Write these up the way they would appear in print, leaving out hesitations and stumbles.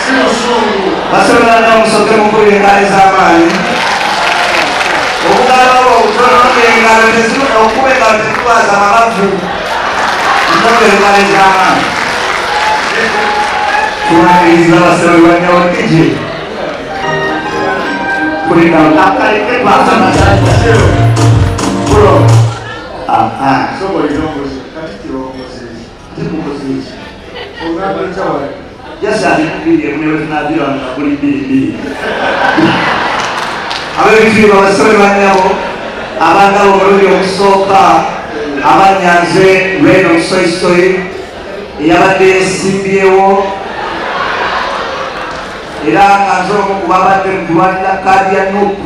Si musungu. Basobola musoke mukulu engalo ez'amaanyi. Obugalo obwo obutono engalo okuba engalo tezitwaza amabavu. Musoke engalo ez'amaanyi. Tumaliriza basebo banyawo DJ. Kulina akaleke twasama Bro. Aha. Sobo olina katikkiro omukoze ki? Ate mukoze ki? Ogamba otya wali? Just ali kubiri emu ne bwe nga buli bbiri bbiri. Ab'ebitiibwa basebo bannyabo abangaba omulundi ogusooka abanyanze Reno Musoyisoyi eyabadde yesimbyewo era nga nze omu ku babadde mu kulwanira kaadi ya NUP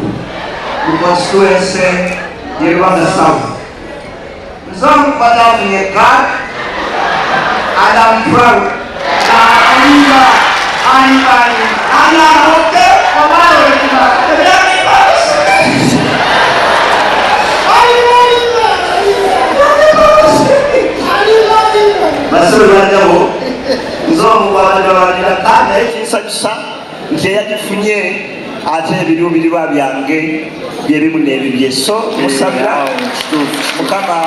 mu constituency y'e Lubaga South. Nze omu ku batafunye kaadi and I'm proud. Alimba, alimba, alimba. And I'm okay. Oba olimba. Alimba, alimba, alimba. Alimba, alimba. Basebo bannyabo nze omu ku babadde balwanira kaadi naye kinsanyusa nti eyagifunye ate ebiruubirirwa byange byebimu n'ebibye so musabira Mukama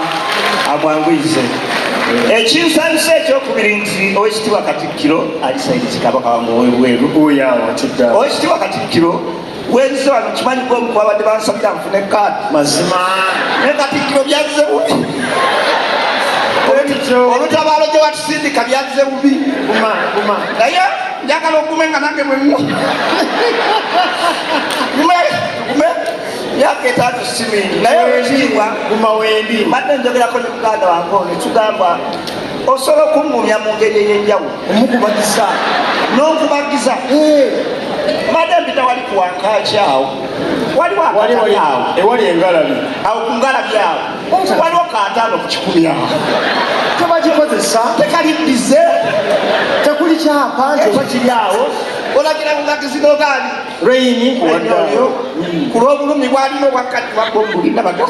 amwanguyize. Ekinsanyusa ekyokubiri nti Oweekitiibwa Katikkiro ali side Kabaka wange ow'ebweru. Oyo awo atudde awo. Oweekitiibwa Katikkiro wenze wano kimanyi gwe omu ku babadde bansabira nfune kaadi. Mazima. Naye Katikkiro byazze bubi. Olutabaalo gye watusindika byazze bubi. Guma, guma. Naye njagala ogume nga nange bwe mmu. Gume, gume. Myaka 5 si mingi. Naye olw'ekitiibwa Guma wendi. mbadde njogerako ne muganda wange ono tugamba osobola okuŋŋumya mu ngeri ey'enjawulo. Omukubagiza. N'onkubagiza. Mbadde mpita wali ku wankaaki awo. Waliwo Wali akatale wali awo. ewali engalabi. Awo ku ngalabi awo. Waliwo 5 ku 100 awo. Tebagikozesa. Tekaliddize. Tekuli kyapa nti oba kiri awo. Olagira bulagizi n'ogaani. Reyini nkuwadde awo. Ku lw'obulumi bw'alina obwakkati bwagomulina baga.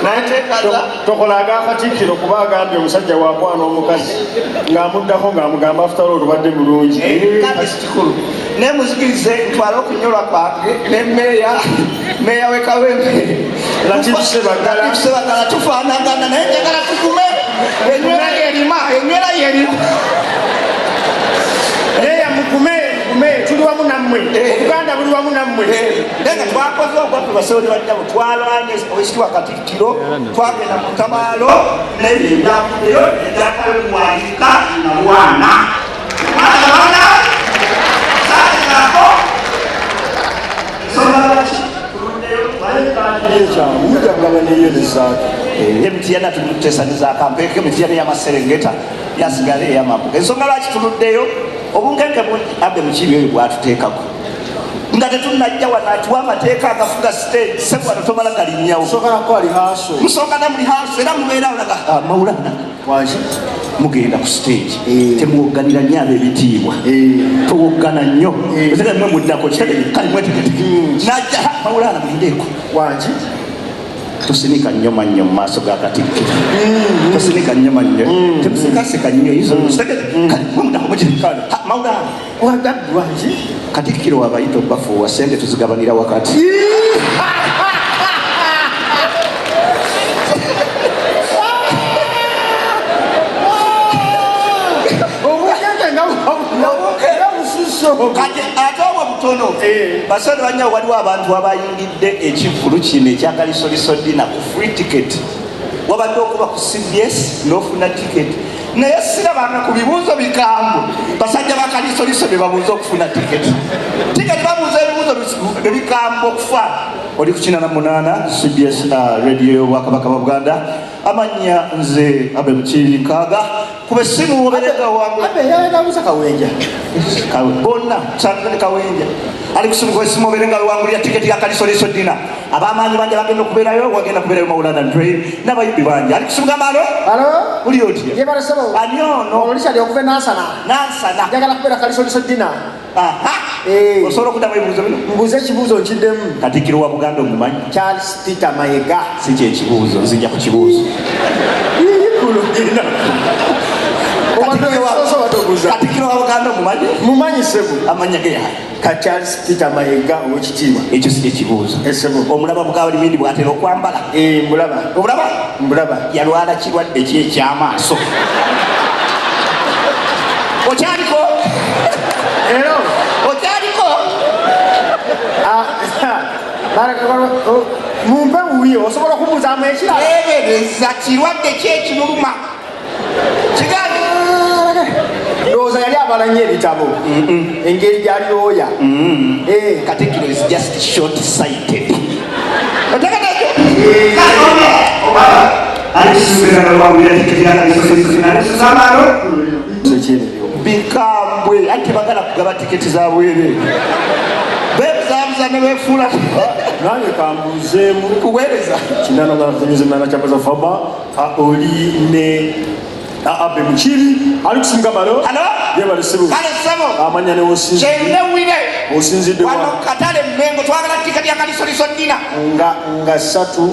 Nateekaza. Tokola aga Katikkiro kuba agambye omusajja wakwana omukazi ng'amuddako ng'amugamba after all olubadde bulungi. Kati si kikulu. Naye muzikirize ntwale okunyolwa kwange ne meeya w'e Kawempe. Latif Ssebaggala. Latif Ssebaggala tufaanagana naye njagala tugume. Enywera yerima, enywera yerima. Meeya mugume, mugume, tuli wamu nammwe. Obuganda buli wamu nammwe. Naye nga twakoze ogwaffe basebo ne bannyabo twalwanye Oweekitiibwa Katikkiro twagenda mu lutabaalo naye ebyavuddeyo ebyakale kuwandiika nalwana. Mwana baana saagako ensonga lwaki tuluddeyo. Mujja neyo nezaako. Emitiana tuli mukuteesanizaako ampeeko emitiana ey'amaserengeta yasigala ey'amambuka. Ensonga lwaki tuluddeyo obunkenke bungi Abe Mukiibi oyo bwatuteekako nga tetunnajja wano atuwa amateeka agafuga stage sebo wano tomala galinnyawo. Musooka nakukola rehearsal. Musooka na muli hansi era mubeerawo naga Maulana Wangi. mugenda ku stage temuwogganira nnyo ab'ebitiibwa towoggana nnyo otega mwe muddako kitege kale mwetegetege najja Maulana mulindeeko. Wangi. Tusinika nnyo mannyo mu maaso ga Katikkiro, tusinika nnyo mannyo, temusikasika nnyo izo kitege kale mwe muddako mukiri Maulana. Wagabbi wangi. Katikkiro wabayita okubafuuwa sente tuzigabanira wakati. Obunkenke nga bususse obwo. Kati ate obwo butono. Basale banyawo waliwo abantu abayingidde ekivvulu kino ekya Kalisoliso Dinner ku free ticket. Wabadde okuba ku CBS n'ofuna ticket naye sirabanga ku bibuuzo bikambwe basajja ba Kalisoliso bye babuuza okufuna ticket. Ticket babuuza ebibuuzo ebikambwe okufa. Oli ku 88 CBS radio y'Obwakabaka bwa Buganda. Amannya nze Abe Mukiibi Nkaaga. Kuba essimu obeerega wangu. Abe yagabuza Kawenja. Bonna sangane Kawenja. Ali kusimu kwa essimu obeere nga wangulira tiketi ya Kalisoliso Dinner. Ab'amaanyi bangi bagenda okubeerayo, wagenda kubeerayo Maulana Drain n'abayimbi bangi. Ali kusimu gamba alo? Alo? Uli otya? Ye balasebo. Ani ono? Ono Richard okuva e Nansana. Nansana. Njagala kubeera Kalisoliso Dinner. Aha. Osobola okuddamu ebibuuzo bino? Mbuuze ekibuuzo nkiddemu. Katikkiro wa Buganda omumanyi? Charles Peter Mayiga. Si kye kibuuzo, nzija ku kibuuzo. Kulugina. Katikkiro wa Buganda omumanyi? Mumanyi, ssebo. Amanya ge yaani? Ka Charles Peter Mayiga, owekitiibwa. Ekyo si kyekibuuzo. Esebo. Omulaba bugawulimindi bwatera okwambala? Eh, mbulaba. Omulaba? Mbulaba. Yalwala kirwadde ki ekyamaaso? Okyaliko? Era Okyaliko? Ah, mumpe wuyo, osobola okumubuuzaamu ekirala? Tebereza, kirwadde ki ekimuluma kigambe. Ndowooza yali abala nnyo ebitabo, engeri gyalyoya. Eh, Katikkiro is just short sighted, otegedde ekyo? Ekyerebyo. Bikambwe, anti tebagala kugaba tiketi za bwereere, bebuzabuza ne befuula. Nange kambuuzeemu. Kuweereza. Kinana ganakunyuza nana kyabaza faba oli ne Abe Mukiibi ali kusimuka balo. Alo? Yebale, ssebo. Kale, ssebo. Amanya ne wosinzidde? Kyendewire. Osinzidde wa? Wano katale Mengo, twagala tiketi ya Kalisoliso dinner. Nga 3.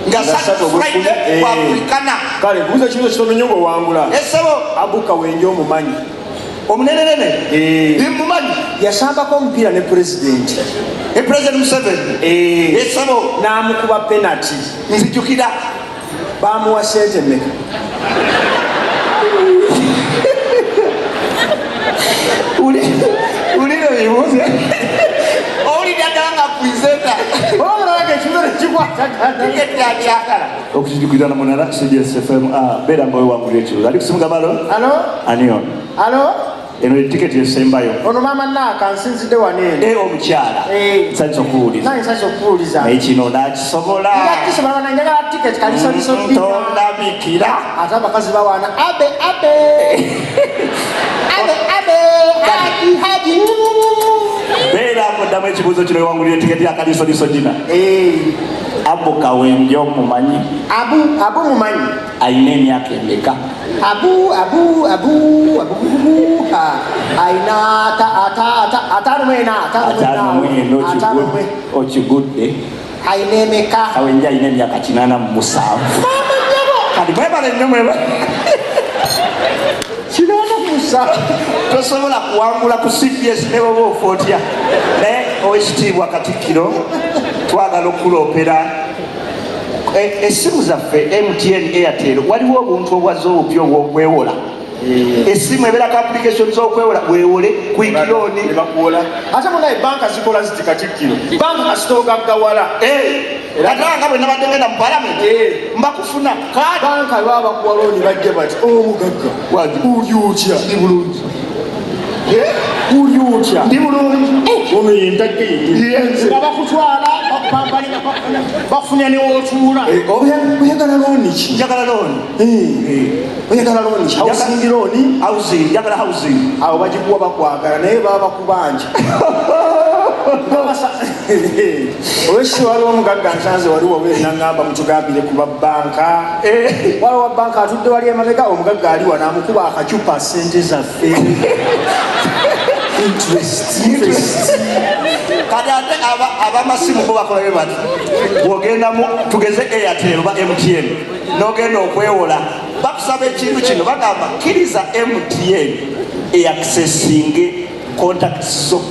Nga 3, Friday, kwakulikana. Kale buuza ekibuuzo kitono nnyo ng'owangula. Esebo. Abuka Wenje omumanyi? Omunenenene? Eh. Mumanyi. Yasambako omupiira ne pulezidenti. E President Museveni? Eh. Esebo. N'amukuba penalty. Nzijukira. Bamuwa sente mmeka? Ulire bibuuze, owulira ddala nga presenter. Olabalaga ekibuuzo nekikwatagana. Tiketi agyagala okuzijukira na munara CBS FM. Beera nga wewangulira ekibuuzo. Ali kusimuka balo. Alo? Ani ono? Alo? Eno etiketi esembayo. Ono maama Naaka, nsinzidde wano eno. E omukyala. Eh. Nsanyusa okuwuliza. Nange nsanyusa okuwuliza. Naye kino nakisobola? Kisobola bana, njagala tiketi Kalisoliso dinner. Tondabikira. Ate abakazi bawaana abe abe abe abe haji haji. Beera muddamu ekibuuzo kino, wewangulira etiketi ya Kalisoliso dinner. Eh, Abu Kawenje omumanyi? Abu, Abu mumanyi. Alina emyaka emeka? Abu abu abu abu abu ah, ayina ata ata ata 54, 54. 54. 54. Okigudde. Ayina emeka? Kawenje alina emyaka 87. Mama nyabo. Kati mwebale nnyo, mwebale. 87. Tosobola kuwangula ku CBS ne bwoba ofa otya. Naye owekitiibwa Katikkiro, twagala okuloopera essimu zaffe MTN, Airtel, waliwo obuntu obwazze obupya obwokwewola. Essimu ebeerako application z'okwewola, weewole quick loan. Ne bakuwola. Ate munaye banka zikola ziti, Katikkiro, banka kasita ogaggawala. Ate nga bwe nabadde ngenda mu palamenti, mbakufuna kaadi. Banka baba bakuwa looni, bajja bati, "Omugagga, Wangi. oli otya?" Ndi bulungi. "Oli otya?" Ndi bulungi. Ono yentagge yennyini. Yenze. Nga bakutwala, bakufunya newootuula. Oyagala looni ki? Njagala looni. Oyagala looni ki? Housing loan? Housing, njagala housing. Awo bagikuwa bakwagala, naye baba bakubanja. Olwekisi waliwo omugagga nsanze wali wabweru naŋŋamba, "Mutugambire ku babanka." Waliwo wa banka atudde wali emabega, omugagga ali wano amukuba akacupa sente zaffe. Interest, interest. Kati ate abamasimu bo bakolayo bati, bwogendamu, tugeze Airtel oba MTN, n'ogenda okwewola, bakusaba ekintu kino, bagamba, "Kkiriza MTN eaccessinge contacts zo."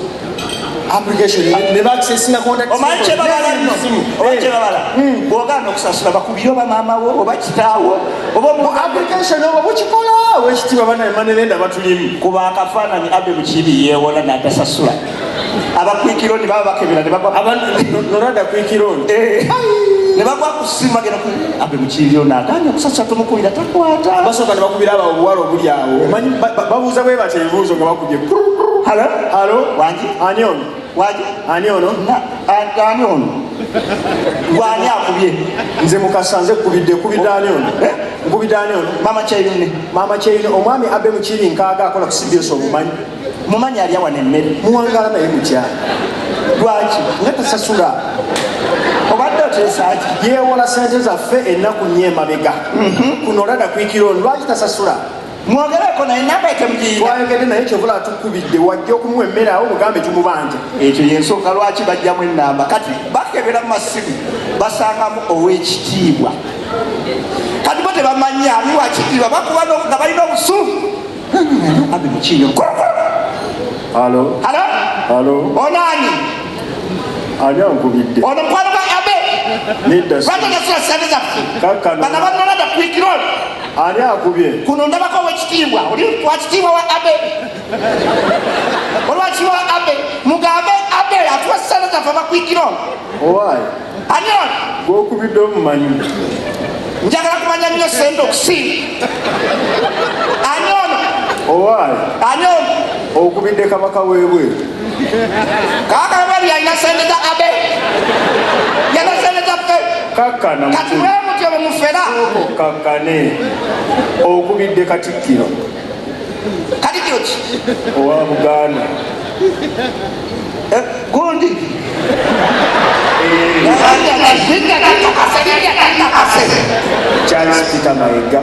Application ne baaccessinga contact. Omanyi kyebabala nno? Omanyi kyebabala? Bw'ogaana okusasula, bakubire oba maama wo oba kitaawo oba Application oba bukikola, wekitiibwa, banaye manelenda batulimu. Kuba akafaananyi Abe Mukiibi yeewola n'atasasula, aba quick loan baba bakebera ne bagwa. Nolada quick loan. Eh, ne bagwa ku ssimu, bagenda ku Abe Mukiibi, ono agaanye okusasula, tumukubira takwata. Basooka ne bakubira abo obuwala obuli awo. Omanyi babuuza bwe bati ebibuuzo nga bakubye. Halo? Halo? Wangi? Ani ono? Wangi? Ani ono? Ani ono? Gwani akubye? Nze Mukasa, nze kubidde, kubidde ani ono? Eh? Nkubidde ani ono? Mama Kyeyune. Mama Kyeyune, omwami Abe Mukiibi nkaaga akola ku CBS omumanyi? Mumanyi, alya wano emmere. Muwangala naye mutya? Lwaki? Nga tasasula. Obadde oteesa ki? Yeewola sente zaffe ennaku 4 emabega kuno olada quick loan, lwaki tasasula? Mwogereko naye, namba etemugiyina. Twayogedde naye, kyovula atukubidde, wajja okumuwa emmere awo mugambe tumubanja. Ekyo yensonga lwaki bajjamu enamba. Kati bakebera mu masimu, basangamu owekitiibwa. Kati bo tebamanyi ani wakitiibwa, bakuba nga balina obusungu. Abi Mukinyo. Halo. Halo? Halo. Ono ani? Ani ankubidde? Ono mukwano gwa Abe. Nedda. Lwaki otasula ssente zaffe? Kakkano. Bano banonada quick roll. Ani akubye? Kuno ndabako owekitiibwa. Oli wakitiibwa wa Abe. Oli wakitiibwa wa Abe. Mugambe Abe atuwa ssente zaffe aba quick roll. Owaaye. Ani ono? Gw'okubidde omumanyi. Njagala kumanya nnyo ssente okusinga. Ani ono? Owaaye. Ani ono? Okubidde kabaka w'ebweru. Kabaka w'ebweru yalina ssente za Abe. Yalina ssente zaffe. Kakkana. Kati bwe mutyo bwe mufera. Kakkane. Okubidde Katikkiro. Katikkiro ki? Owa Buganda. Gundi. Charles Peter Mayiga.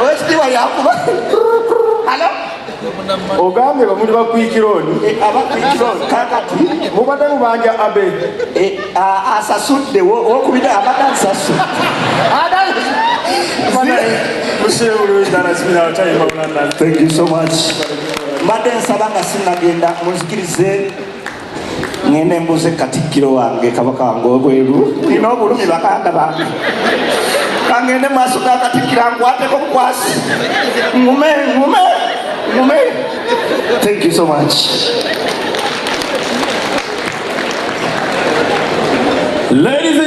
Owekitiibwa yakuba. Halo? Ogambye bamuli ba quick loan. Aba quick loan kakati mubadde mubanja Abe. Asasudde wokubidde abadde ansasudde. Thank you so much. Mbadde nsaba nga sinnagenda munzikirize ngende mbuuze katikkiro wange kabaka wange obweru. Nina obulumi baganda bange. Kangende maaso ga katikkiro ankwateko bukwasi. Ngume, ngume, ngume. Thank you so much. Ladies and